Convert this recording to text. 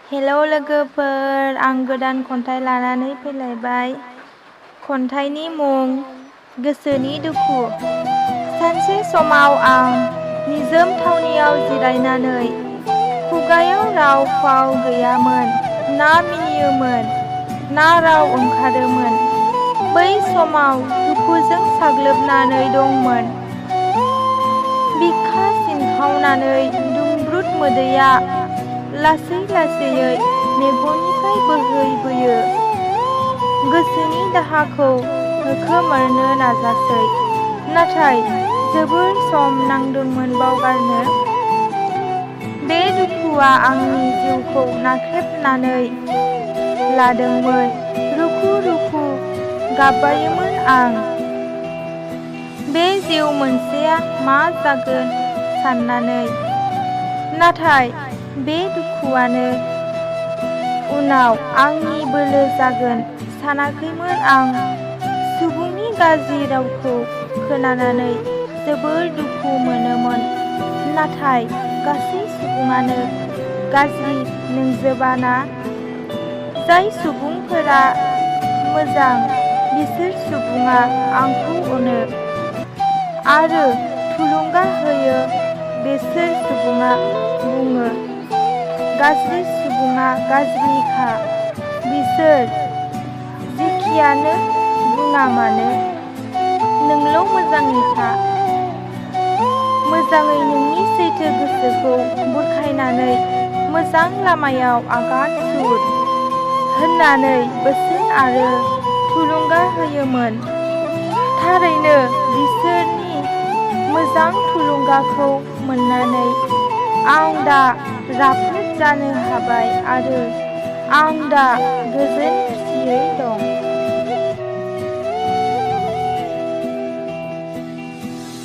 Hello लोगोफोर, आं गोदान खन्थाइ लानानै फैलायबाय। खन्थाइनि मुं गोसोनि दुखु। सानसे समाव आं निजोम थावनियाव जिरायनानै, खुगायाव राव फाव गैयामोन, ना मिनियोमोन, ना राव ओंखारोमोन। बै समाव दुखुजों साग्लोबनानै दंमोन। बिखा सिनखावनानै दुंब्रुद मोदैया लासै लासैयै मेगननिफ्राय बोहैबोयो। गोसोनि दाहाखौ होखोमारनो नाजासै, नाथाय जोबोर सम नांदोंमोन बावगारनो। बे दुखुआ आंनि जिउखौ नाख्रेबनानै लादोंमोन। रुखु रुखु गाबबायोमोन आं। बे जिउ मोनसेया मा जागोन साननानै। नाथाय बे दुखुआनो उनाव आंनि बोलो जागोन सानाखैमोन आं। सुबुंनि गाज्रि रावखौ खोनानानै जोबोर दुखु मोनोमोन। नाथाय गासै सुबुङानो गाज्रि नंजोबाना। जाय सुबुंफोरा मोजां, बिसोर सुबुङा आंखौ अनो आरो थुलुंगा होयो। बिसोर सुबुङा बुङो, गाज्रि सुबुङा गाज्रिखा। बिसोर जेखियानो बुङा मानो, नोंल' मोजाङै था। मोजाङै नोंनि सैथो गोसोखौ बुरखायनानै मोजां लामायाव आगान सुर होननानै बोसोन आरो थुलुंगा होयोमोन। थारैनो बिसोरनि मोजां थुलुंगाखौ मोननानै आं दा राफोद जानो हाबाय आरो आं दा गोजोन खुसियै दं।